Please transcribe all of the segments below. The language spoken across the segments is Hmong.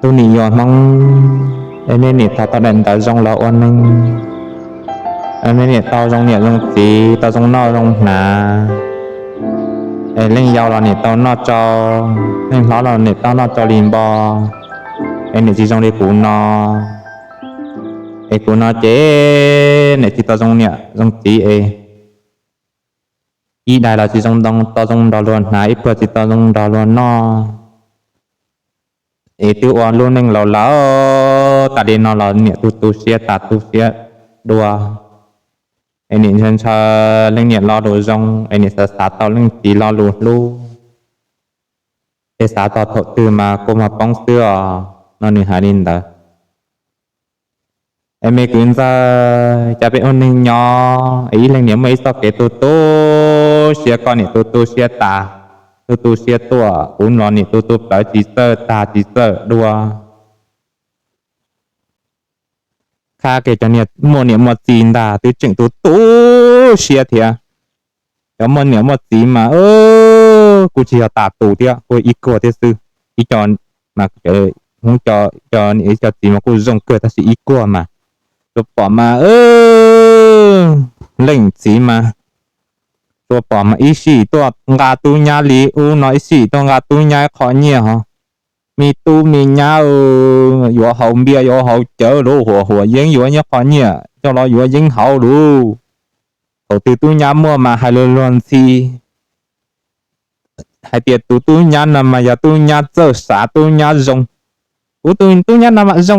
Tub nim yuav Hmoob, es nej nim tau tau daim ntawv zoo los ua neeg, nej nim tau zoo niam zoo txiv, tau zoo noj zoo hnav, es leej yau los nim tau noj tsau, leej hlob los nim tau noj tsau li npo, es nim tsis zoo li kuv no. Es kuv no ces nim tsis tau zoo niam zoo txiv es ib daim los tsis zoo ntoo tau zoo nrog luag hnav, ib pluag tsis tau zoo nrog luag noj. Es twb ua lub neej laus lawm tas li no los niam tu tu siab tas tu siab dua. Es nim ntshaw ntshaw leej niam lo lus zoo, es nim xav xav tau leej txiv lo lus hlub, es xav txog thaum twg mas kuv mag poob xwb os, no nws hais li ntawd. Es me kwv ntxawg, cas peb ua neeg nyob es ib leeg niam muaj ib txoj kev tu tu siab, koj niam tu tu siab tas, tu tu siab tuaj, kuv los niam tu tu plawv tsis txawj tag tsis txawj dua. Qhab kiag cov niag muaj niam muaj txiv ntag twb tseem tu tu siab thiab. Cov muaj niam muaj txiv mas kuj tsis yog tas tus thiab, kuj ib kuag thiab xwb. Ib co mas, Hmoob cov, cov niam cov txiv mas kuj zoo kawg tab sis ib kuag mas, tsuas pom mas leej txiv mas tsuas pom mas ib sij tuaj nqa tub nyab li ub no, ib sij tuaj nqa tub nyab qho nyiaj ho, me tub me nyab yuav haus npias yuav haus cawv lub huam huam yeeb yuav nyiaj qho nyiaj coj los yuav yeeb hauv lub. Thaum twg tub nyab muaj mas hais luag luag ntxhi hais tias tus tub nyab no mas yog tub nyab txawj xav tub nyab zoo. Kuv tus tub nyab no mam zoo,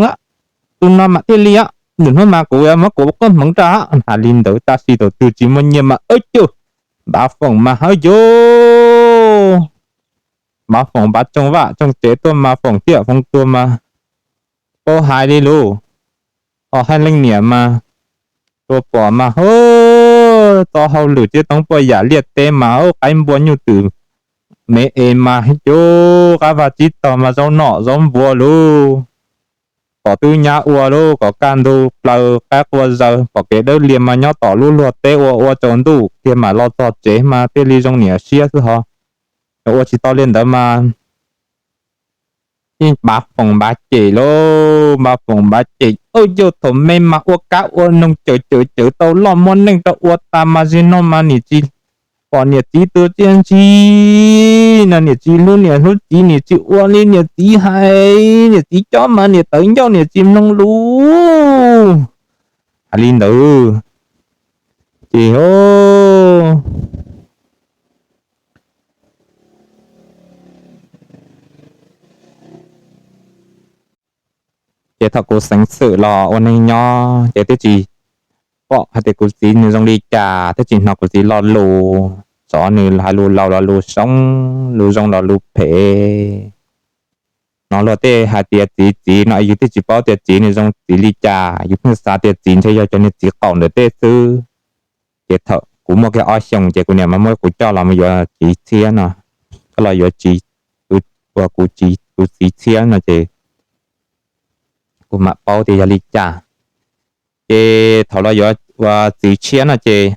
tus no mam thiaj li, lwm hnub mas kuv muab kuv koob hmoov rau, hais li ntawd tab sis thaum twg tsis muaj nyiaj mas ub cuj, npav foom mas hawb yus, npav foom npav tsoo vaj tsoo tsev tuaj mas foom tiaj foom tuag mas, paub hais li lus. Ho hais leej niam mas, tsuas pom mas hub txo hauj lwm tsis toob puaj yam liaj teb mas ub qaib npua nyuj twm, me es mas cub qab vaj tsib taug mas zaub nom zaub npua lub. Kom tub nyab ua lub kom kaj ntug plaws qaib qua zaws pom kev dawb lias mas nyob tom lub luag teb ua ua tsaus ntuj kiag mam los txog tsev mas thiaj li zoo niam siab xwb ho. Yog ua tsis tau li ntawd mas yeej npav foom npav cem lauj, npav foom npav cem. Ub yus thaum me mas ua kab ua noog cawm cawm cawm tau loj muaj neej rau ua tas mas zim no mas nim tsis pom niam txiv tus txiaj ntsig no, niam tsis hlub niam hlub txiv, niam tsis ua li niam txiv hais, niam txiv cob mas niam tawv ncauj niam tsis mloog lus. Hais li ntawd ces ces thaum kuv xeev xwm los ua neeg nyob ces twb tsis pom hais tias kuv txiv nws zoo li cas, twb tsis hnov kuv txiv lo lus, xyov nws hais lus laus los lus zoo, lus zoo los lus phem. Hnov luag tej hais tias txiv txiv no yus twb tsis paub tias txiv nws zoo txiv li cas, yus pheej xav tias txiv ntshe yog cov niag txiv qaum ntawm tej xwb. Ces thaum kuv muaj kiag ob xyoos ces kuv niam mas muab kuv coj los mus yuav txiv tshiab no, coj los yuav txiv, uas kuv txiv tshiab no ces kuv mam paub tias yog li cas. Ces thaum los yuav ua txiv tshiab no ces,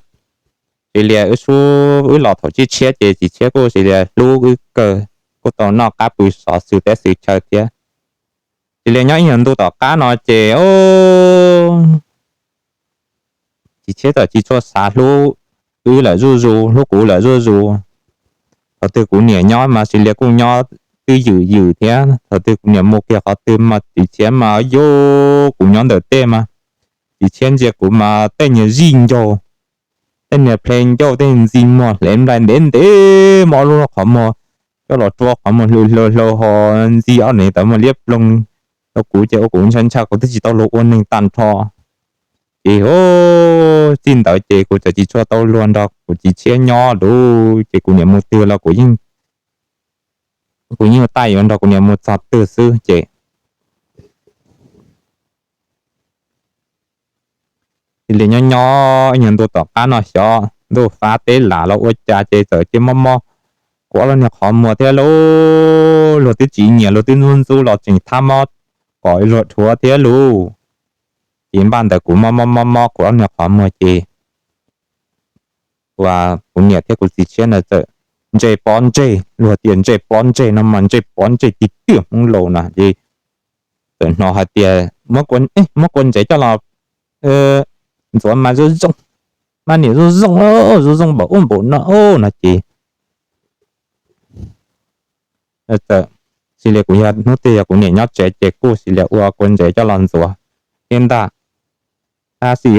tsis lias wb sub wb los thaum tsib tshiab ces txiv tshiab kuj tsis lias hlub wb kawg, kuj tau noj qab pw sov xwm teb xwm chaw thiab. Tsis lias nyob ib nyuag ntu tom qab no ces txiv tshiab txawm tsis tshua xav hlub wb lawm zuj zus, hlub kuv lawm zuj zus. Thaum twg kuv niam nyob mas tsis lias kuj nyob twb ywm ywm thiab, thaum twg kuv niam mus kiag qhov twg mas txiv tshiab mas yog kuv nyob ntawm tej mas txiv tshiab ntsia kuv mas tej niag zij ncaug, tej niag ple ncauj, tej ntxi muag hle nplaig ntev ntev mos lub qhov muag, coj los rua qhov muag hlwv hlawv hlawv ho ntxi ob neev tawv muag liab ploog rau kuv ces ua kuv ntshai ntshai, kuv twb tsis tau luag ua neeg tag nrho. Ces txij ntawd ces kuv txawm tsis tshua tau luag nrog kuv txiv tshiab nyob lawm, ces kuv niam mus twg los kuv yeej, kuv yeej ua tais yuav nrog kuv niam mus txog twg xwb ces cia li nyob nyob ib nyuag ntu tom qab no xyov ntuj fav teb lam los ua cas ces txawm cia mob mob kuv ob lub niag qhov muag thiab lauj. Luag twb tsis nyiam, luag twb ntxub ntxub los tseem thab mob kom luag dhuav thiab lauj. Ces npaj ntawd kuv mob mob mob mob kuv ob niag qhov muag ces uas kuv niam thiab kuv txiv tshiab ntawd txawm ntsej pob ntseg, luag tias ntsej pob ntseg no mas ntsej pob ntseg tiag tiag Hmoob laus na ces txawm hnov hais tias muab kua ntsev coj los ntxuav mas zoo zoo, mas niam zoo zoo, zoo zoo npaum ub npaum no no ces txawm, xws li kuv yog hnub twg yog kuv niam nyob tsev ces kuj xws li ua kua ntsev coj los ntxuav thiab ntag. Tab sis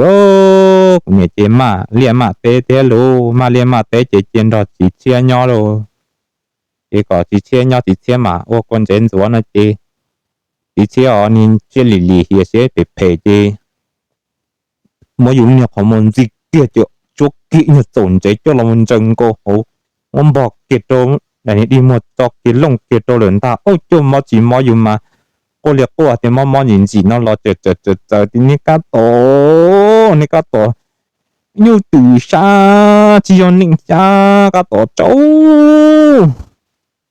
kuv niam ces maj liaj maj teb thiab lauj, maj liaj maj teb ces cia nrog txiv tshiab nyob lauj. Ces kom txiv tshiab nyob txiv tshiab mas ua kua ntsev ntxuav no ces txiv tshiab os niag siab lim lim hiam siab phem phem ces muab yus niag qhov muag ntxi kiag ces tsuab kiag niag txaum ntsev coj los mus ntsaws nkaus hauv, muab npog kiag rau daim niag dig muag tso kiag looj kiag rau lawm ntag. Auj, coj mob tsis mob yus mas quaj li quaj tias mob mob ntsim ntsim no los txawm txawm txawm txawm tias niag kab tom, niag kab tom nyuj twm sab tsis yog neeg sab kab tom tsau.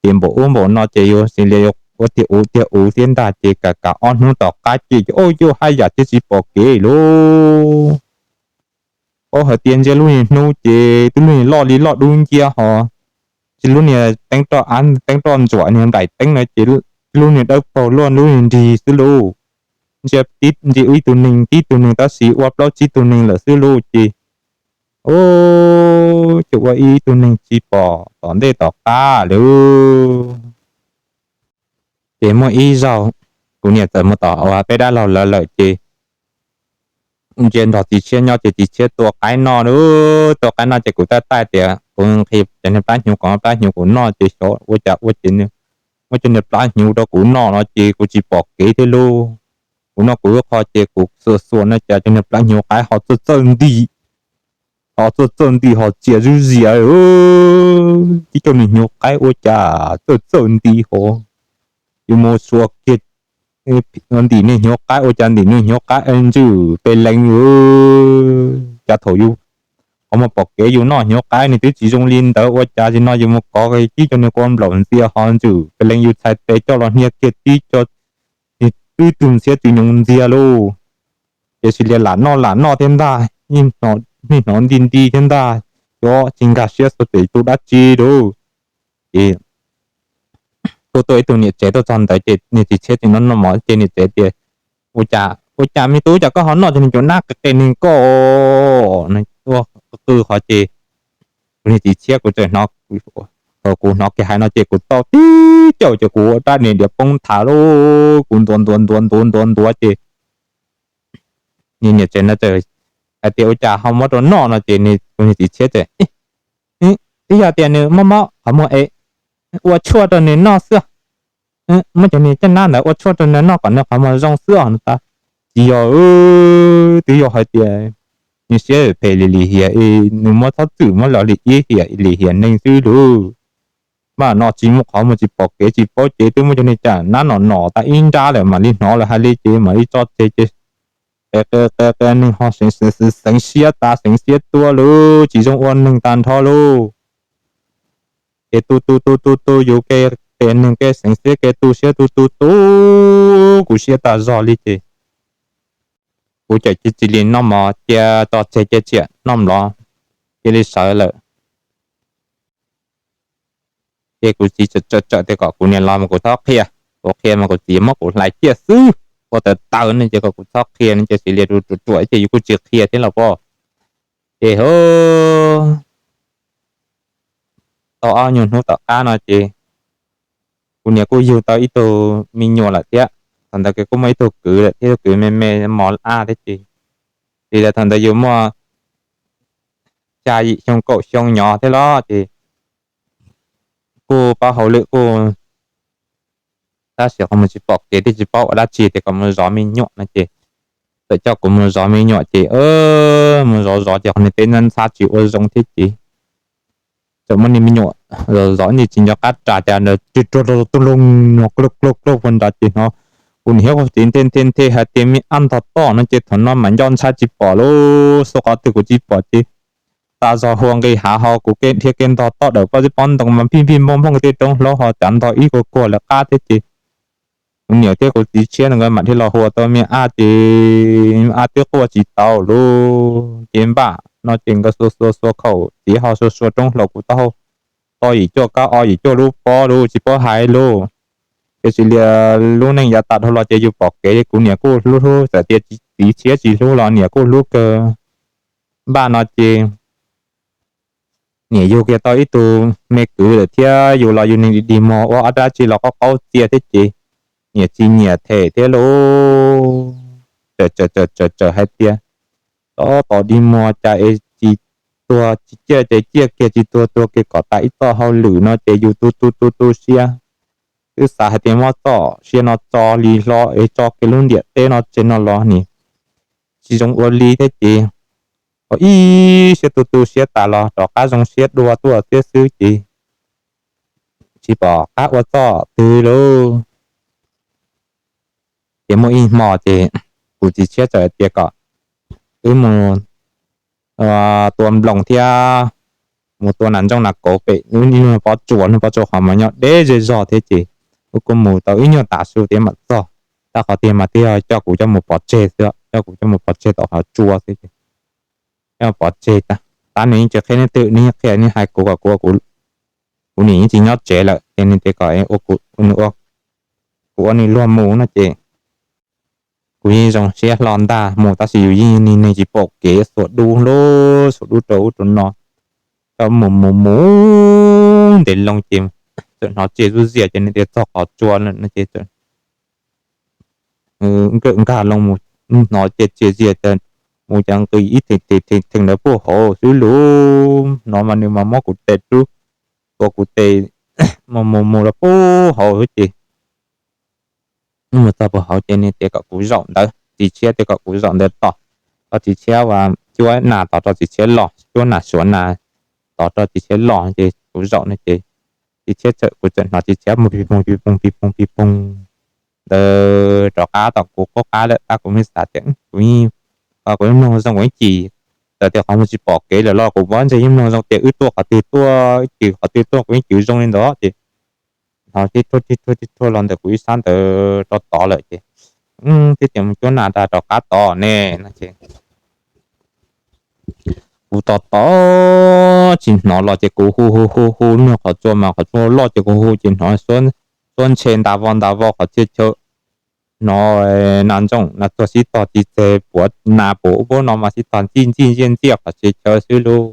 Ces npaum ub npaum no ces yus xws li ua tiag uv tiag uv thiab ntag ces kav kav ob hnub tom qab ces auj, yuj haj yam thiaj tsis pom kev lauj. Paub hais tias ntsia lub niag hnub ces twb lub niag loj li loj dub nciab ho, tsis lub niag teeb roj av teeb roj ntsuam niag nplaim teeb no ces lub niag dawb paug luaj lub niag nrig xwb lauj. Ntsia ib tug neeg tib tug neeg tab sis ua plaub tsib tug neeg lawm xwb lauj ces, ub, ces ua ib tug neeg tsis pom tom ntej tom qab lawm. Ces muaj ib zaug kuv niam txawm mus tom uas peb dab laug lawv lawm ces ntsia nrog txiv tshiab nyob ces txiv tshiab tua qaib noj lauj, tua qaib noj ces kuv taij taij tias kuv nqhis cov niag plab hnyuv kom plab hnyuv kuv noj ces xyov ua cas ua ces muab cov niag plab hnyuv rau kuv noj no ces kuv tsis pom kev thiab lauj. Kuv noj kuv lub qho ces kuv xuas xuas no cas cov niag plab hnyuv qaib ho txawj txawj nti, ho txawj txawj nti ho txias zuj zias, tib co niag hnyuv qaib ua cas txawj txawj nti ho. Yus mus xuas kiag ntim niag hnyuv qaib ua cas ntim niag hnyuv qaib ntswm pes lees, cas thaum yus qhov muag pom kev yus noj hnyuv qaib nws twb tsis zoo li ntawd ua cas tsis no yus mus kov tib co niag kua nplaum ntxias ho ntswm pes lees yus txhais tes coj los hnia kiag tib co, twb tug ntxhiab txwv nyoos ntxiag lauj. Ces xws li lam noj lam noj thiab ntag, niaj hnov nti nti thiab ntag, xyov tsis nkag siab xyov tus dab tsi lauj. Ces tuaj tuaj ib tug niam tsev tuaj txog ntawd ces niag txiv tshiab tseem noj noj mov ces niam tsev tias, ua cas ua cas me tub cas koj ho noj cov niag cuab nab qis qis neeg koj, qw qw qw qw qhov ces kuv niag txiv tshiab kuv tseem hnov, thaum kuv hnov kiag hais no ces kuv tau tib caum ces kuv ua rab niag diav poob nthav lauj, kuv ntuav ntuav ntuav ntuav ntuav ntuav ces niag niam tsev no txawm hais tias ua cas ho muab rau noj no ces kuv niag txiv tshiab txawm, twb yog tias nws mob mob qhov muag es ua tshuaj rau nws noj xwb, muab cov niag cuab nab ntawd ua tshuaj rau nws noj kom nws qhov muag zoo xwb os no tas. Tsis yog, twb yog hais tias nws siab phem lim lim hiam, nws muab txhob txwm muab los lim ib hiam lim hiam neeg xwb lauj. Mas no tsis muaj qhov muag tsis pom kev tsis paub ces twb muab cov niag cuab nab nom nom tas ib nrab lawm mam li hnov lawv hais li ces mam li tso tseg ces qe qe qe neeg ho xeev siab tas xeev siab tuaj lauj, tsis zoo ua neeg tag nrho lauj. Ces tu tu tu tu tu yus ke tes neeg ke xeev siab ke tu siab tu tu tu kuv siab tas zog li ces kuv cawm cia txis li noj mov cia tso tseg cia tsiam noj mlov cia li sawv lawm. Ces kuv txiv tsawm tsawm tias kom kuv niam los mas kuv txhob qhia, kuv qhia mas kuv txiv muab kuv hlais ciaj xwb, ua taws taws ne ces kom kuv txhob qhia ne ces xws li ruam ruam ces yus kuj tsis qhia thiab los pom. Ces hu tau ob nyuag hnub tom qab no ces kuv niam kuj yug tau ib tug me nyuam lawm thiab. Thaum ntawd kuj muaj ib tug kwv lawm thiab, ib tug kwv me me mos ab thiab ces, ces thaum ntawd yus muaj xya yim xyoo kaum xyoo nyov thiab los ces kuj paub hauj lwm kuj tab sis qhov muag tsis pom kev thiab tsis paub ua dab tsi ces kom mus zov me nyuam no ces txawm coj kuv mus zov me nyuam ces mus zov zov ces qhov niag teb ntxhab ntxhab tsis ua zoo thiab ces txawm muab niag me nyuam zov zov ib ntsis tsis nco qab ras cas ntawd ris ruag rau tus loog no kluj kluj kluj puag nrad ces hnov kuv niam thiab kuv txiv nthe nthe nthe hais tias me ab ntog toj no ces thaum no mas nco ntshai tsis pom lauj, xub qhov twg kuv tsis pom ces tas zog hua nqis hav ho kuv ke dhia ke ntog toj dawm pob zeb pob ntoo mas phij phij nphooj nphooj tej roob hlaub ho cav ntog ib kua kuag lawv qab thiab ces kuv niam thiab kuv txiv tshiab nkawd mam dhia los hua tau me ab ces me ab twb quaj tsis tau lauj ces npaj no ces nkawd xuas xuas xuas khaum txiv ho xuas xuas roob hlau kuv taub hau to yim cuaj kab o yim cuaj lub pob lauj tsis paub hais lauj. Tiam sis li lub neej yav tas dhau los ces yus pom kev, kuv niam kuj hlub hlub, txawm tias txiv tshiab tsis hlub los niam kuj hlub kawg. Npaj no ces niam yug kiag tau ib tug me kwv lawm thiab, yus los yus neeg dig dig muag ua ob dab tsi los qaub qaub txiaj thiab ces niam tsis nyiam them thiab lauj. Txawm txawm txawm txawm txawm hais tias, tos tos dig muag cas es tsis tuag, tsis ciaj ces ciaj kiag, tsis tuag tuag kiag kom tas ib txoj hauj lwm no ces yus tu tu tu tu siab. Twb xav hais tias muab txoj sia no tso li hlo es tso kiag lub ntiam teb no tseg no los nim tsis zoo ua li thiab ces ua ib siab tu tu siab tas los rov qab zoo siab dua tuaj thiab xwb ces tsis pom qab ua txoj twg lauj. Ces muaj ib hmo ces kuv txiv tshiab txawm tias kom wb mus tua nploos thiab mus tua nas ntsooj nas kauv pem ib lub pob tsuas, lub pob tsuas qhov mas nyob deb zej zog thiab ces wb kuj mus tau ib nyuag tav su thiab mam txog. Tab qhov tiag mas thiaj coj kuv coj mus pov tseg xwb, coj kuv coj mus pov tseg tom qhov tsua xwb ces coj pov tseg. Tab nws yeej tsis qhia leej twg, nws yeej qhia nws hais kuv kom kuv, kuv niam yeej tsis nyob tsev lawm ces nws tias kom kuv ua nws luag mus no ces kuv yeej zoo siab hlo ntag mus, tab sis yus yeej niag neeg tsis pom kev, xuas dub lub xuas dub rau ub rau no, coj mus mus mus ntev loo ces txawm hnov tseg zuj ziaj ces nws tias txog qhov tsua no ces nkawm nkag loo mus, hnov tseg tseg ziaj tas mus cas nqis ib theem theem ntawd puag hauv xwb lauj. No mas nws mas muab kuv tes rub, tua kuv tes mus mus mus rau puag hauv xwb ces mus txog puag hauv ces nws tias kom kuv zaum ntawd, txiv tshiab tias kom kuv zaum ntawd tos, kom txiv tshiab uas cuab nas tos rau txiv tshiab los, cuab nas suav nas tos rau txiv tshiab los ces kuv zaum no ces txiv tshiab txawm, kuv txawm hnov txiv tshiab mus pis poog pis poog pis poog pis poog ntawd rov qab tom kuv qub qab lawm tab kuv yeej xav tias kuv yeej, kuv yeej mloog zoo kuv yeej cim, txawm tias qhov muag tsis pom kev lawm los kuv muab ntse yeej mloog zoo tias wb tuaj qhov twg tuaj, wb cim qhov twg tuaj kuv yeej cim zoo li ntawd ces hnov tib thuaj tib thuaj tib thuaj los ntawm kuv ib sab ntawd rau tod lawm ces thiaj tias mus cuab nas rau rov qab tod ne no ces kuv tos tos tsis hnov los ces kuv hu hu hu hu lub niag qhov tsua mas qhov tsua loj ces kuv hu ces hnov xuab ntshe ntas vau ntas vau qhov txhia chaw, hnov nas ntsooj nas tsuag sib tog tis txeg puav nas puav ub puab no mas sib tog ntxij ntxij ntxiaj ntxiaj qhov txhia chaw xwb lauj.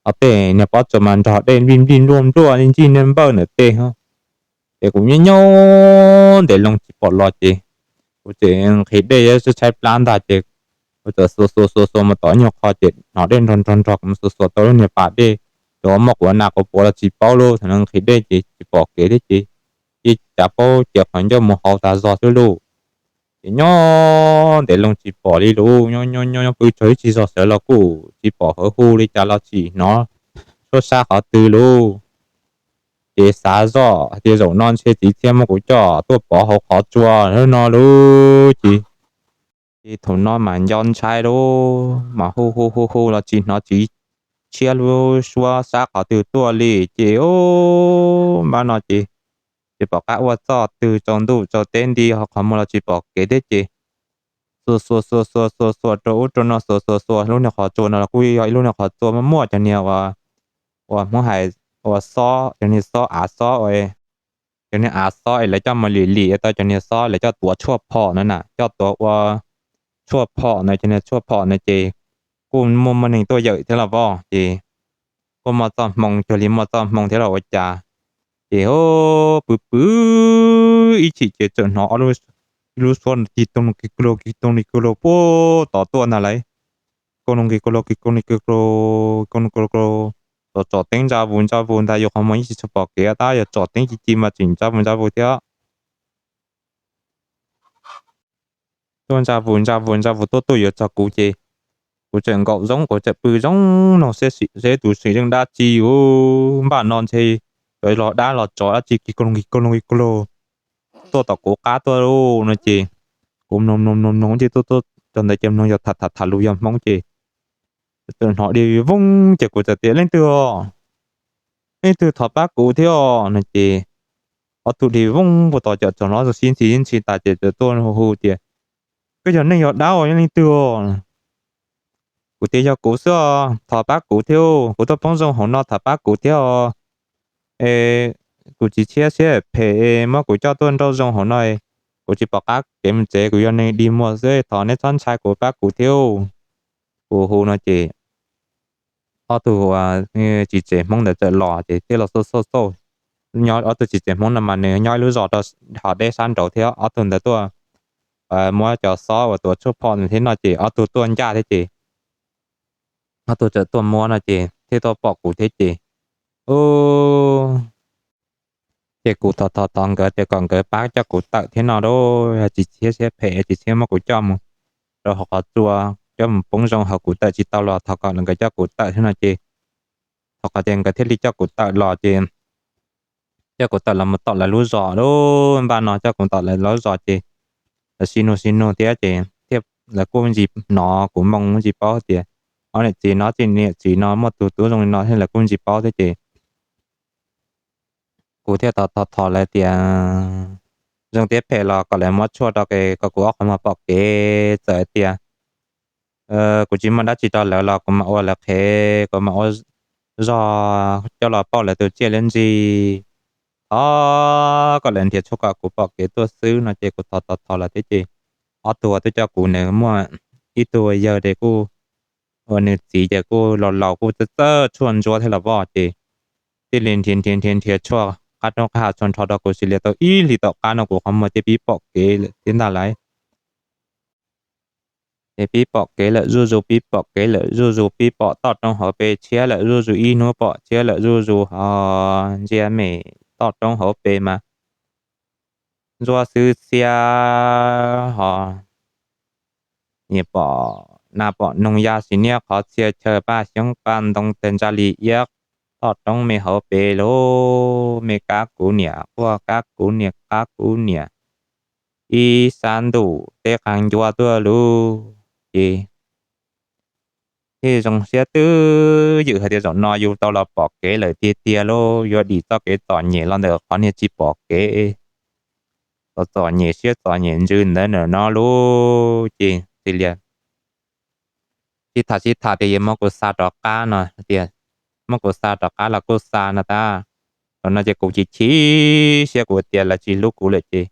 Ho tej niag pob tsuas mas nrog dej nplij nplij npluaj npluaj ntsij niag npawj ntawm tej. Ces kuv nyob nyob ntev loo tsis pom los ces kuv tseem nqhis dej tshaib tshaib plab ntag ces kuv txawm xuas xuas xuas xuas mus tom ib nyuag qho ces hnov dej nrog nrog nrog, kuv mus xuas xuas tau lub niag pas dej, cov muaj quav nas quav puav los tsis paub lauj, thaum no nqhis dej ces tsis pom kev thiab ces yeej tsis paub cia qhov ncauj mus hauv tas zog xwb lauj. Ces nyob ntev loo tsis pom li lauj, nyob nyob nyob pw tsaug ib tsis zog sawv los kuj tsis pom hawv hu li cas los tsis hnov suab sab qhov twg lauj. Ces xav zoj hais tias zaum no ntshe txiv tshiab muab kuv coj tuaj pov hauv qhov tsua no lauj. Ces ces thaum no mas nco ntshai lauj, mas hu hu hu hu los tsis hnov txiv tshiab lub suab sab qhov twg tuaj li ces ub, npaj no ces tsis pom qab ua txoj twg, tsaus ntuj tsaus teb nti ho qhov muag los tsis pom kev thiab ces xuas xuas xuas xuas xuas xuas rau ub rau no, xuas xuas xuas lub niag qhov tsua no los kuj yog ib lub niag qhov tsua muaj muaj cov niag uas Hmoob hais ua xob, cov niag xob av xob, cov niag av xob es lawv coj mus lim lim tau cov niag xob lawv coj tuav tshuaj phom no na, coj tuav ua tshuaj phom no, cov niag tshuaj phom no ces kuj muaj muaj neeg tuaj yawm thiab los voj ces kuj muaj txoj hmoo, cuag li muaj txoj hmoo thiab los ua cas ces pw pw ib chim ces txawm hnov ob lub suab kis toog kis kis toog li kis lus puag tod tuaj ntag lauj. Kis toog kis kis kis toog li kis kis kis toog kis kis, tsom tsom teeb ntsa vus ntsa vus ntag, yus qhov muag yeej tsis tshua pom kev tab yog tsom teeb ci ci mas tseem ntsa vus ntsa vus thiab. Tuaj ntsa vus ntsa vus ntsa vus tuaj tuaj yuav txog kuv ces kuv tseem nkaum zoo, kuv tseem pw zoo no seb tus sim zeej dab tsi yus npaj no ntshe cov los dab los tsov dab tsi kis kis kis kis kis tuaj tom kuv qab tuaj no ces kuv mloog mloog mloog mloog ces tuaj tuaj rau ntawd ces mloog yog tham tham tham lus yog Hmoob ces txawm hnov dheev vooj ces kuv txawm tias leej twg os, leej twg thov pab kuv thiab os no ces ob tug dheev vooj puag tom cam txog no sib ntxhi ntxhi tas ces txawm tuaj hu hu tias koj yog neeg yog dab os, yog leej twg os? Kuv tias yog kuv xwb os, thov pab kuv thiab, kuv tuaj poob zoo hauv no thov pab kuv thiab os. Es kuv tsis tshiab siab phem, muab kuv coj tuaj nrauj zoo hauv no, kuv tsis pom qab kev mus tsev, kuv yog neeg dig muag xwb, thov neb txhob ntshai kuv, pab kuv thiab. Kuv hu no ces ob tug tsis tsev Hmoob ntawd txawm los ces thiaj los xauj xauj xauj. Ob tug tsis tsev Hmoob no mas nws nyob ib lub zos rau hauv deb sab nraud thiab, ob tug ntawd tuaj muab cov xob uas tuav tshuaj phom nws thiab no ces ob tug tuaj ncaj thiab ces ob tug txawm tuaj muab no ces thiaj tuaj pom kuv thiab ces ces kuv thov thov thov nkawd tias kom nkawd pab coj kuv tawm thiab no, yog tsis tshiab siab phem, tsis tshiab muab kuv coj mus rau hauv qhov tsua, coj mus poob zoo hauv, kuv tawm tsis tau los thov kom nkawd coj kuv tawm thiab no ces thov kom tias nkawd thiaj li coj kuv tawm los ces coj kuv tawm los mus tom lawv lub zos lub npaj no, coj kuv tom lawv lub zos ces lawv sib nug sib nug thiab ces thiaj lawv kuj ntsis hnov kuv moo ntsis paub tias ob niam txiv no, txij niam txiv no muaj tus tub zoo li no thiab lawv kuj ntsis paub thiab ces kuv thiaj thov thov thov lawv tias zoo thiab phem los kom lawv muab tshuaj rau kom kuv ob qhov muag pom kev, txawm tias kuv tsis muaj dab tsi rau lawv los kuv mam ua lawv qhev, kuv mam ua zog coj los pauj lawv tus tsiaj lub ntsig, thov kom lawv nrhiav tshuaj kom kuv pom kev tuaj xwb no ces kuv thov thov thov lawv thiab ces ob tug uas tuaj coj kuv nws muaj ib tug yawg ces kuj ua nws txiv ces kuj laus laus kuj txawj txawj tshuaj ntsuab thiab los voj ces thiaj li nrhiav nrhiav nrhiav nrhiav tshuaj qab roob qab hav tshuaj nrho rau kuv xws li tau ib hlis tom qab no kuv qhov muag thiaj pib pom kev lawm thiab ntag lauj. Ces pib pom kev lawm zuj zus, pib pom kev lawm zuj zus, pib pom toj roob hauv pes tshiab lawm zuj zus, ib hnub pom tshiab lawm zuj zus, ho ntsia me toj roob hauv pes mas ntsuab xwb xiab ho nyias pom nas pom noog ya sim niab qhov txhia chaw paj xyoob paj ntoo tag ntsa li iab toj roob me hauv pes lauj, me kab kuv niam quaj kab kuv niam qab kuv niam ib sab ntuj teb qee ncua tuaj lauj. Ces thiaj zoo siab twb ywm hais tias zaum no yus tau los pom kev lawm tiag tiag lauj, yuav dim txoj kev txom nyem los ntawm qhov niag tsis pom kev, txom txom nyem siab txom nyem ntsws ntawd ntawm no lauj. Ces tias sib tham sib tham tias yuav muab kuv xa rov qab no tias, muab kuv xa rov qab los kuj xa no tab. Thaum no ces kuv chim chim siab, kuv tias lawv tsis hlub kuv lawm ces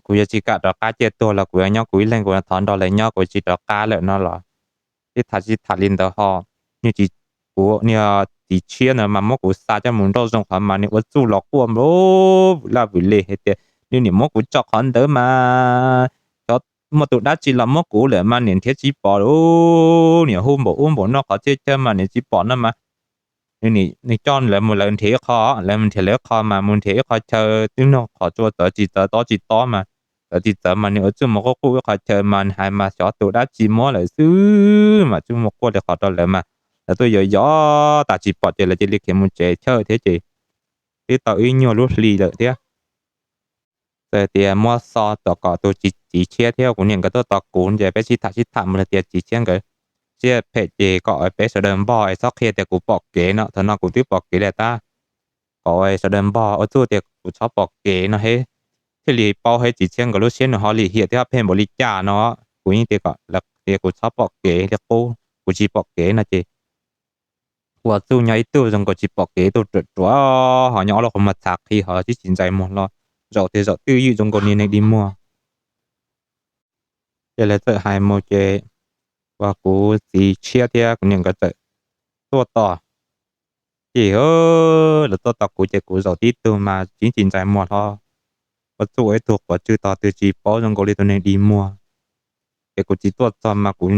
kuv yuav tsis kam rov qab ciaj tuag los kuv yuav nyob kuv ib leeg, kuv thov nrog lawv nyob, kuv tsis rov qab lawm no los sib tham sib tham li ntawd ho, niag txiv tshiab ntawd mas muab kuv xa coj mus nrauj zoo qhov mas nws ua txuj los quaj vwm laj vwm li hais tias nws niam muab kuv tso qhov ntawd mas xyov muaj tus dab tsi los muab kuv lawm mas niam nrhiav tsis pom lauj, niam hu npaum ub npaum no qhov txhia chaw mas niam tsis pom no mas nws coj lawv mus, lawv nrhiav ib qho, lawv mus nrhiav lawv ib qho mas mus nrhiav ib qho chaw twb nug qhov tsua txawv tsis txawv tob tsis tob mas txawv tsis txawv mas nws ua txuj mus quaj quj ib qho chaw mas hais mas xyov tus dab tsi muab lawm xwb mas txuj mus quaj li qhov rau lawv mas lawv tuaj yos yos tas tsis pom ces lawv cia li khiav mus tsev chawj thiab ces twb tau ib nyuag lub hli lawm thiab. Txawm tias muab xov tom kom tus txiv tshiab thiab kuv niam nkawd tuaj tos kuv ces peb sib tham sib tham mus hais tias txiv tshiab nkawd siab phem ces kom peb sawv daws npog es txhob qhia tias kuv pom kev no, thaum no kuv twb pom kev lawm tab, kom sawv daws npog ua txuj tias kuv txhob pom kev no thiaj li paub hais txiv tshiab nkawd lub siab nws ho lim hiam thiab phem npaum li cas no. Kuv yeej tias kom lawv tias kuv txhob pom kev li qub, kuv tsis pom kev no ces ua txuj nyob ib tug zoo nkaus tsis pom kev, ib tug ruam ruam ho nyob ob lub qhov muag txhav qhi ho sib tsis ntxais muag los zaum tias zaum twj ywm zoo nkaus niag neeg dig muag. Ces lawv txawm hais mus ces uas kuv txiv tshiab thiab kuv niam nkawd txawm tuaj tos. Ces lawv tuaj tos kuv ces kuv zaum tib tug mas sib tsis ntxais muag hlo, ua txuj ua ib tug quav tswj tos twg tsis paub zoo nkaus li tus neeg dig muag. Ces kuv txiv tuaj txog mas kuv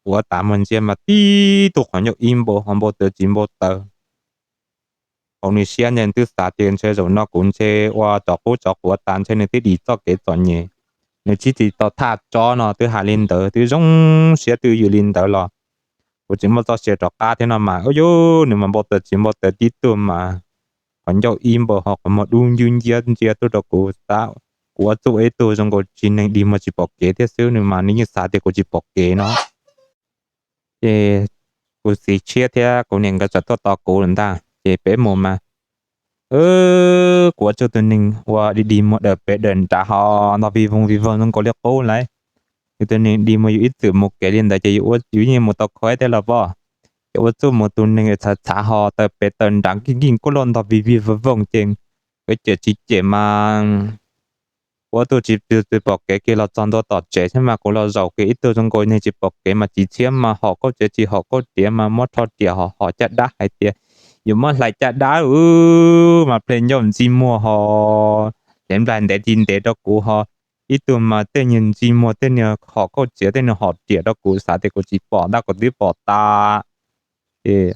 ua tas mus ntsia mas tib tug qhov ncauj ib npau ho npau taws tsis npau taws. Hauv nws siab ntshe twb xav tias ntshe zaum no kuv ntshe ua tsov qub tsov quav tas ntshe nws twb dim txoj kev txom nyem, nws tsis tsis tau thaj tsob no twb hais li ntawd twb zoo siab twj ywm li ntawd los kuv tsis muaj txoj sia rov qab thiab no mas ua yus nws mas npau taws tsis npau taws tib tug mas qhov ncauj ib npau ho qhov muag dub ncwb nciab ntsia tuaj rau kuv tab. Kuv ua txuj ib tug zoo nkaus tsis neeg dig muag tsis pom kev thiab xwb, nws mas nws yeej xav tias kuv tsis pom kev no. Ces kuv txiv tshiab thiab kuv niam nkawd txawm tuaj tos kuv lawm ntag ces peb mus mas kuv ua txuj tus neeg ua dig dig muag dawm pem dawm nrad ho nto vij voog vij voog zoo nkaus li qub lauj. Yus tus neeg dig muag yus ib txwm mus kev li ntawd ces yus yeej mus tau khuaib thiab los poj. Ces ua txuj mus tus neeg txhav txhav ho taw pem taw nrad nkij nkij kuj loj ntog vij vij voog voog ces nkawd cem tsis cem mas kuv ob tug tsis pom kev kiag los txog ntua tom tsev thiab mas kuv los zaum kiag ib tug zoo nkaus neeg tsis pom kev mas Txiv Tshiab mas hom kauj txiav tsis hom kauj tiav mas muab rho riam hom hom caj dab hais tias yuav muab hlais caj dab mas ple ncauj ntxi muag ho hle nplaig ntev ti ntev rau kuv ho ib tug mas tej niag ntxi muag tej niag hom kauj txiav tej niag hom riam rau kuv xav tias kuv tsis pom ntag kuv twb pom tas. Ces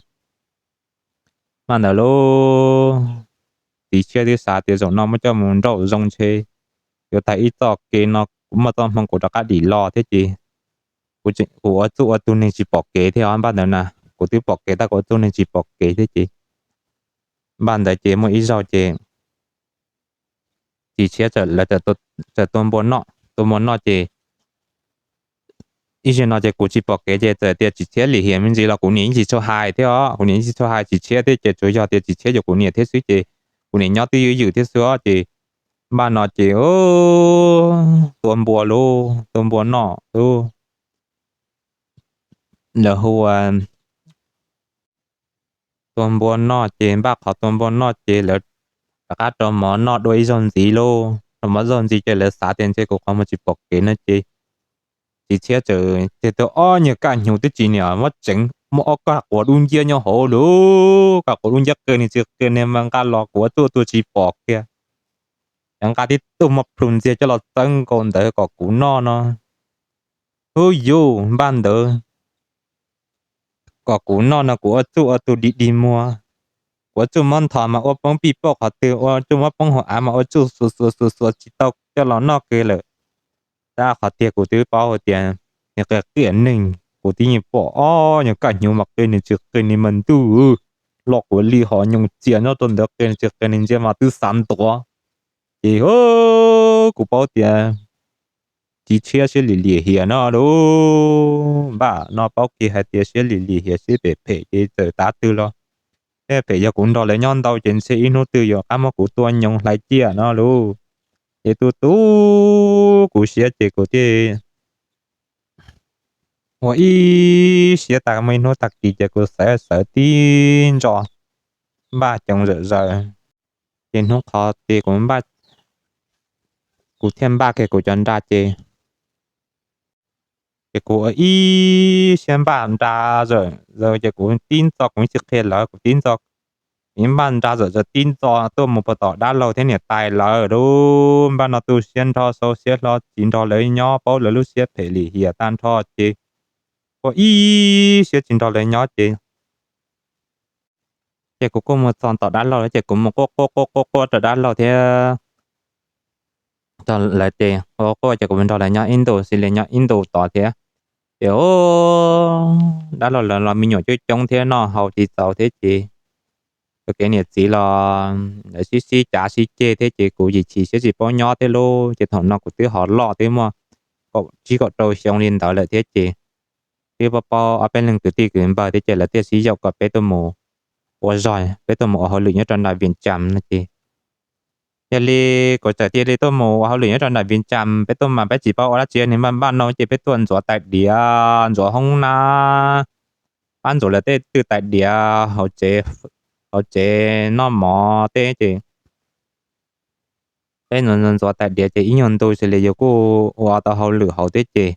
mas ntawd lauj, Txiv Tshiab twb xav tias zaum no muab coj mus nrauj zoo ntshe yuav tag ib txoj kev no kuv muaj txoj hmoo kuv rov qab dim los thiab ces kuv ua txuj ua tug neeg tsis pom kev thiab npaj ntawd na, kuv twb pom kev tab kuv ua txuj neeg tsis pom kev thiab ces npaj ntawd ces muaj ib zaug ces Txiv Tshiab lawv txawm tua npua noj, tua npua noj ces ib zaug no ces kuv tsis pom kev ces txawm tias Txiv Tshiab lim hiam me ntsis los kuv niam yeej tsis tshua hais thiab os, kuv niam yeej tsis tshua hais Txiv Tshiab thiab ces tsuas yog tias Txiv Tshiab yuav kuv niam thiab xwb ces kuv niam nyob twb ywm ywm thiab xwb os ces npaj no ces tua npua lauj, tua npua noj lauj, lawv hu ua tua npua noj ces npaj qhov tua npua noj ces lawv rov qab rau mov noj dua ib zaug ntxiv lauj, rau mov zaug ntxiv ces lawv xav tias ntshe kuv qhov muag tsis pom kev no ces Txiv Tshiab txawm tiag tiag ob nyuag kaj hnyuv twb tsis niam muab tseev muaj ob kaj quav dub nciab nyob hauv lauj, kaj quav dub nciab qia niag tsis qia niag mas nqa los kuv ua txuj ua tug tsis pom kiag, nqa tib tug muaj plhu ntxiag coj los txawb nkaus ntawd kom kuv noj no. Hub yus npaj ntawd kom kuv noj no kuv ua txuj ua tug dig dig muag, kuv ua txuj muab nthos mas ua poob pij pauj qhov twg, ua txuj muab poob hauv av mas ua txuj xuas xuas xuas xuas tsis tau coj los noj kiag lawm. Tab qhov tiag kuv twb paub hais tias niag qia qiam neeg, kuv twb yeej pom ob nyuag kaj hnyuv mas qia niag tsis qia niag mas ntuj, los kuv li hos nyoos txias nyob rau ntawd qia niag tsis qia niag ntsia mas twb xav ntuav. Ces kuv paub tias Txiv Tshiab siab lim lim hiam no lauj, npaj no paub kiag hais tias siab lim lim hiam siab phem phem ces txawm tav twg los thiab phem, yog kuv nrog lawv nyob ntau ces ntshe ib hnub twg yuav qab muab kuv tua nyoos hlais ciaj no lauj. Ces tu tu kuv siab ces kuv thiaj ua ib siab tas muaj ib hnub tag kis ces kuv xaiv xaiv tib ntso npaj coos zawm zaws. Ces hnub qhov ces kuv npaj, kuv thiaj npaj kiag kuv cov nra ces, ces kuv ua ib siab npaj nra zawm zaws ces kuv tib ntxo kuv tsis qhia lawv, kuv tib ntxo, kuv npaj nra zawm zaws tib ntxo tuaj mus puag tom dab laug thiab niam tais lawm lauj. Npaj no tu siab nrho sau siab hlo tsis nrog lawv nyob, paub lawv lub siab phem lim hiam tag nrho ces ua ib siab tsis nrog lawv nyob ces, ces kuv kuj mus txog tom dab laug lawm ces kuv mus quaj quaj quaj quaj quaj rau dab laug thiab lawv ces quaj quaj ces kuv mus nrog lawv nyob ib ntus, xws li nyob ib ntus tod thiab. Ces dab laug lawv los me nyuam coob coob thiab noj haus tsis txaus thiab ces tus kev niam txiv los lawv sib sib cav sib ceg thiab ces kuv chim chim siab tsis paub nyob thiab lauj. Ces thaum no kuv twb ho loj twb muaj kaum tsib kaum rau xyoo li ntawd lawm thiab ces twb paub paub ob peb leeg kwv tij kwv npawg thiab ces lawv thiaj sib yaum kom peb tuaj mus ua zog, peb tuaj mus ua hauj lwm nyob rau nram Vias Cas no ces yog li kuv txawm cia li tuaj mus ua hauj lwm nyob rau nram Vias Cas, peb tuaj mas peb tsis paub ua dab tsi, npaj npaj no ces peb tuaj ntxuav tais diav, ntxuav hoob nab, pab ntxuav lawv tej twj tais diav hauv tsev noj mov tej ces peb ntxuav ntxuav tais diav ces ib nyuag ntu xws li yus kuj ua tau hauj lwm hauv thiab ces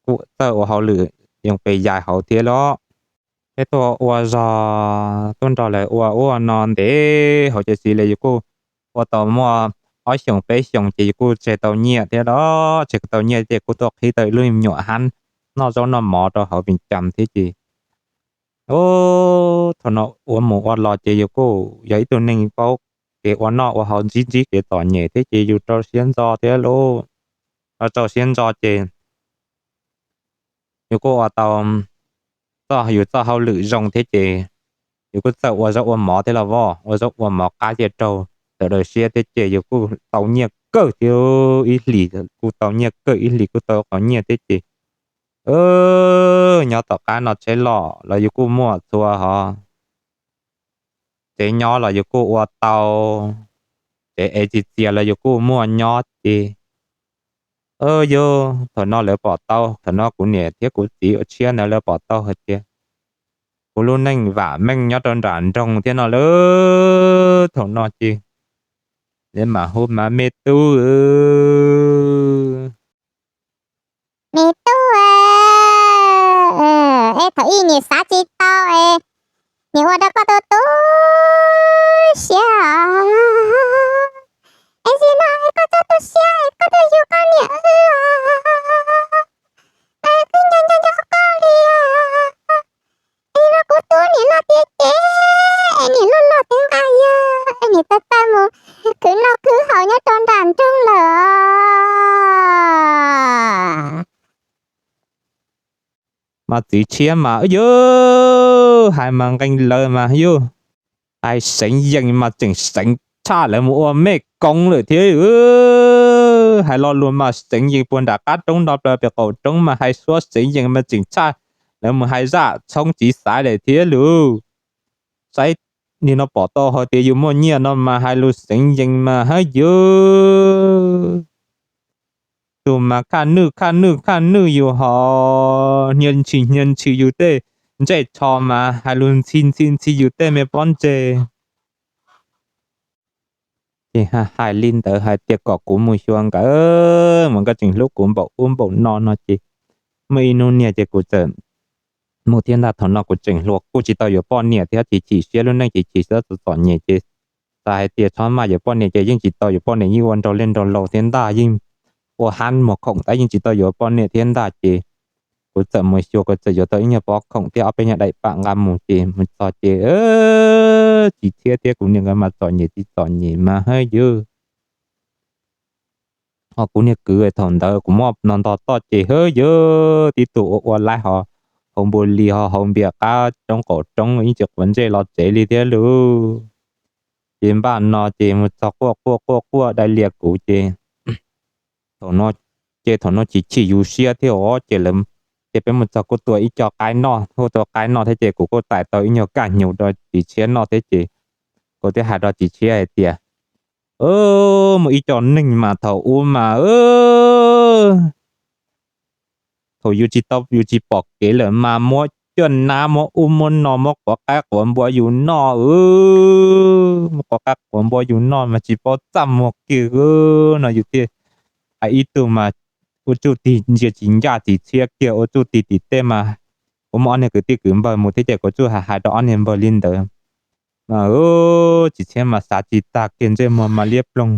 kuj txawj ua hauj lwm yoo pes yais hauv thiab lauj. Peb tuaj ua zog tuaj nrog lawv ua ua no ntev hauv ces xws li yus kuj ua tau muaj ob xyoos peb xyoos ces yus kuj tseg tau nyiaj thiab lauj, tseg tau nyiaj ces kuj tuaj qhib tau ib lub me nyuam hab noj zaub noj mov rau hauv Vias Cas thiab ces thaum no ua mus ua los ces yus kuj yog ib tug neeg paub kev ua noj ua haus ntsib ntsib kev txom nyem thiab ces yus rau siab ntso thiab lauj. Rau rau siab ntso ces yus kuj ua tau txoj yus txoj hauj lwm zoo thiab ces yus kuj txawj ua zaub ua mov thiab los voj, ua zaub ua mov qab ciaj raug sawv daws siab thiab ces yus kuj tau nyiaj kawg thiab, ib hlis kuj tau nyiaj kawg, ib hlis kuj tau qhov nyiaj thiab ces nyob tom qab no tsheb loj los yus kuj muaj txhua hov, tsev nyob los yus kuj ua tau, tsev ev txiv txias los yus kuj muaj nyob ces yog thaum no lawv pom tau, thaum no kuv niam thiab kuv txiv ua tshiab ntawd lawv pom tau hais tias kuv lub neej vam meej nyob rau nram nroog thiab no lauj. Thaum no ces mam hu mas me tub, me tub, es thaum ub niam xav tsis tau es niam ua rau koj tu tu siab os. Es zaum no koj txhob tu siab, koj tuaj yug koj niam wb os. Wb nco nco nco koj li os. Es no kuv tub niam no tiag ces, es niam loj loj thiab nqa yawg, es niam txawj txawj mus khwv noj khwv haus nyob rau nram nroog lawm. Mas txiv tshiab mas yog hais mas nqee lawv mas yog hais seev yees mas tseem seev tshaj lawv mus ua mej koob lawm thiab. Hais lo lus mas seev yees puag nram qab roob nto plaws pem qaum roob mas hais suab seev yees mas tseem tshaj lawv mus hais zaj tshoob txiv xaiv lawm thiab lauj. Saib li no pom tau hais tias yus muaj nyiaj no mas hais lus seev yees mas hab yus tus mas khaj nwj khaj nwj khaj nwj yus hos hnia ntshis hnia ntshis yus tej ntsej tsho mas hais lus ntxhi ntxhi ntxhi yus tej me pob ntseg. Ces hais li ntawd hais tias kom kuv mus xyuas nkawd mas nkawd tseem hlub kuv npaum ub npaum no no ces muaj ib hnub niag ces kuv txawm mus thiab ntag. Thaum no kuv tseem hluas kuj tsis tau yuav poj niam thiab chim chim siab lub neej chim chim siab txom txom nyem ces xav hais tias txhob maj yuav poj niam ces yeej tsis tau yuav poj niam, yeej ua nraug liaj nraug laus thiab ntag, yeej ua hab muag khoom tab yeej tsis tau yuav poj niam thiab ntag ces kuv txawm mus xyuas kuv txawm yuav tau ib nyuag pob khoom thiab ob peb nyuag daim pam nqa mus ces mus txog ces txiv tshiab thiab kuv niam nkawd mas txom nyem tsis txom nyem mas hab yus. Ho kuv niag kwv thaum ntawd kuv muab no ntog toj ces hab yus tib tug ua ua laib ho hauv npua li ho hauv npias qab roob qaum roob yeej tsis quav ntsej los tsev li thiab lauj. Ces npaj no ces mus txog quaj quaj quaj quaj dai lias kuv ces thaum no ces thaum no chim chim yus siab thiab os ces lawv, ces peb mus txog kuj tua ib co qaib noj, kuj tua qaib noj thiab ces kuv kuj txais tau ib nyuag kaj hnyuv rau txiv tshiab noj thiab ces kuv thiaj hais rau txiv tshiab hais tias, muaj ib co neeg mas thaum ub mas thaum yus tsis tau yus tsis pom kev lawm mas muab cuaj nab muab ub muab no muab quav qaib quav npua yus noj, muab quav qaib quav npua yus noj mas tsis paub txaj muag kiag no yus thiaj hais ib tug mas ua tsuj tig ntsia tsis ncaj txiv tshiab kiag, ua tsuj tig tim tej mas kuv muaj ob niag kwv tij kwv npawg mus thiab ces kuv tsuj hais hais rau ob niag npawg li ntawd mas txiv tshiab mas xav tsis tag kiag, ntsej muag mas liab ploog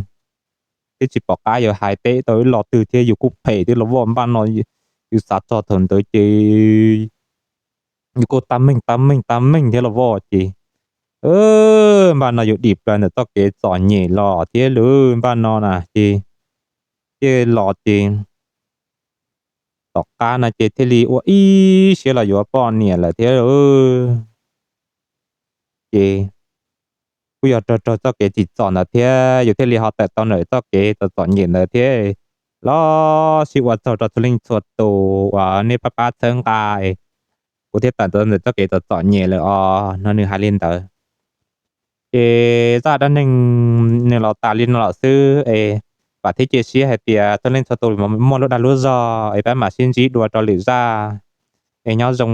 thiab tsis pom qab yuav hais teb tau ib lo twg thiab, yus kuj phem thiab los voj. Npaj no yus xav txog thaum ntawd ces yus kuj tab meeg tab meeg tab meeg thiab los voj ces npaj no yus dim plaws ntawm txoj kev txom nyem los thiab lawm. Npaj no na ces thiaj los ces tom qab no ces thiaj li ua ib siab los yuav poj niam lawm thiab. Ces kuj yog raug raug txoj kev tsim txom ntawd thiab yus thiaj li ho tawm tau ntawm txoj kev txom txom nyem ntawd thiab. Los sis ua tsaug rau txhua leej txhua tus uas nej pab pab txhawb nqa, kuv thiaj tawm tau ntawm txoj kev txom txom nyem lawm os no nws hais li ntawd. Ces zaj dab neeg nws los tas li no lawm xwb es vam thiab cia siab hais tias txhua leej txhua tus muaj lub dag lub zog es peb mam sib ntsib dua rau lwm zaj es nyob zoo.